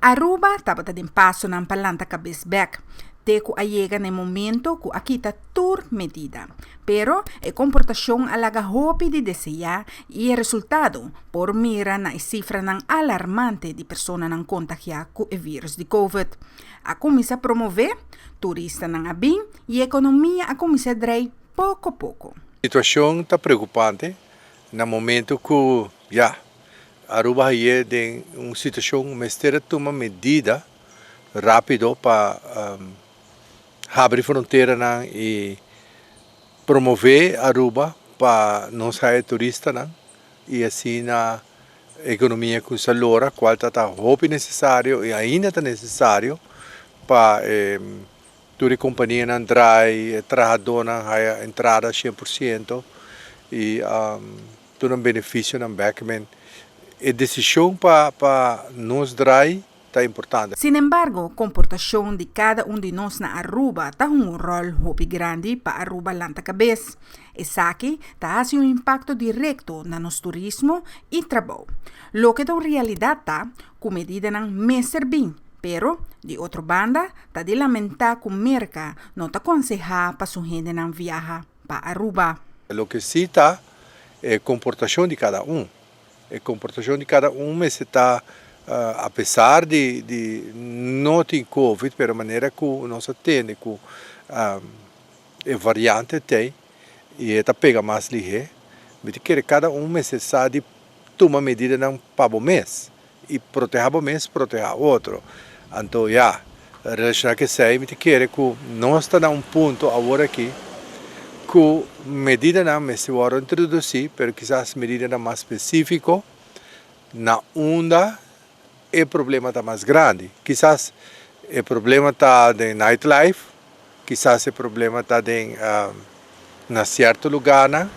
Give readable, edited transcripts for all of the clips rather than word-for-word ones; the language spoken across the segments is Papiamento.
Aruba tabata den pasonan pa lanta kabes bèk, te ku a yega na e momento ku a kita tur medida. Pero e komportashon a laga hopi di deseá i e resultado por mira na e sifranan alarmante di personanan kontagiá ku e vírus di Covid. A kuminsá promové, turistanan a bin i e ekonomia a kuminsá drei poko poko. Situashon ta preokupante na momento ku ya Aruba haye den un situashon mester a tuma medida rápido pa habri fronteranan i promové Aruba pa nos haya turistanan i asina ekonomia kuminsá lora kual ta ta hopi nesesario i ainda ta nesesario pa tur e kompanianan drai, e trahadónan haya entrada 100% i tur nan benefisionan bèk. Men e desishon pa pa nos drai ta importante. Sinembargo, komportashon di kada un di nos na Aruba ta hunga un ròl hopi grandi pa Aruba lanta kabes. Esaki ta hasi un impakto direkto na nos turismo i trabou. Loke ta un realidat ta ku medidanan mester bin, pero di otro banda ta di lamentá ku Merka no ta konsehá pa su hendenan viaha pa Aruba. Loke sí ta e komportashon di kada un. E komportashon di kada un mester ta apesar di di no tin covid pero manera ku nos a tende ku e variante t'ei i e ta pega mas lihé, mi ta kere kada un mester sa di tuma medidanan pa bo mes i protehá bo mes, protehá otro. Anto ya, relashoná ku esei mi ta kere ku nos ta na un punto awor aki ku medidanan mester wòrdu introdusí, pero kisas medidanan mas spesífiko na unda e problema ta mas grandi. Kisas e problema ta den nightlife, kisas e problema ta den na sierto lugarnan,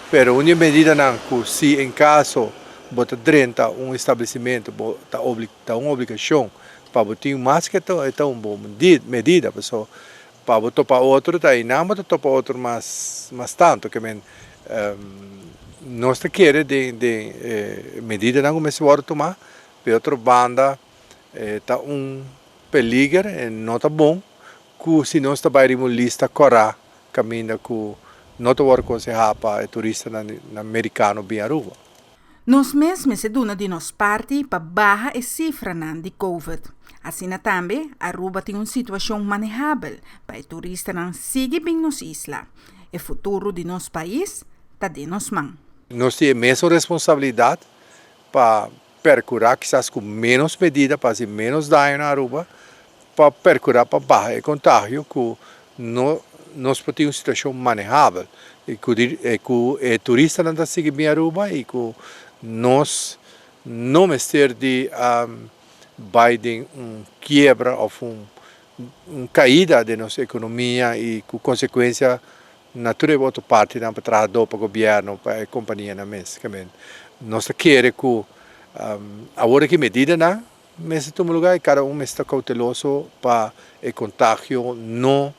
pero un di e medidanan ku si en kaso bo ta drenta un establesimentu bo ta ta un obligashon pa bo tin masker e ta un bon medida, pasobra pa bo topa otro ta einan bo ta topa otro mas mas tantu ke men nos ta kere den den e medidanan ku mester wòrdu tuma, di otro banda e ta un peliger e no ta bon ku si nos ta bai riba un lista kòrá kaminda ku no ta wòrdu konsehá pa e turistanan merikano bin Aruba. Nos mes mester duna di nos parti pa baha e sifranan di Covid. Asina tambe Aruba tin un situashon manehabel pa e turistanan sigui bin nos isla. E futuro di nos pais ta den nos man. Nos tin e mesun responsabilidat pa percura kisas cu menos medida pa haci menos daño na Aruba pa percura pa baha e contagio cu no nos por tin un situacion manehabel y cu cu e turistanan ta sigui bin Aruba y cu nos no mester di bay den un kiebra of un un caida den nos economia y cu consecuencia na tur e otro partinan pa trahadó, pa gobierno, pa e companianan mes. Nos ta kere cu awor aki medidanan mester tuma lugar y cada un mester ta cauteloso pa e contagio no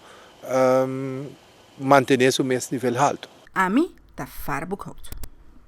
mantene su mes nivel halto. Ami ta Farboekhout.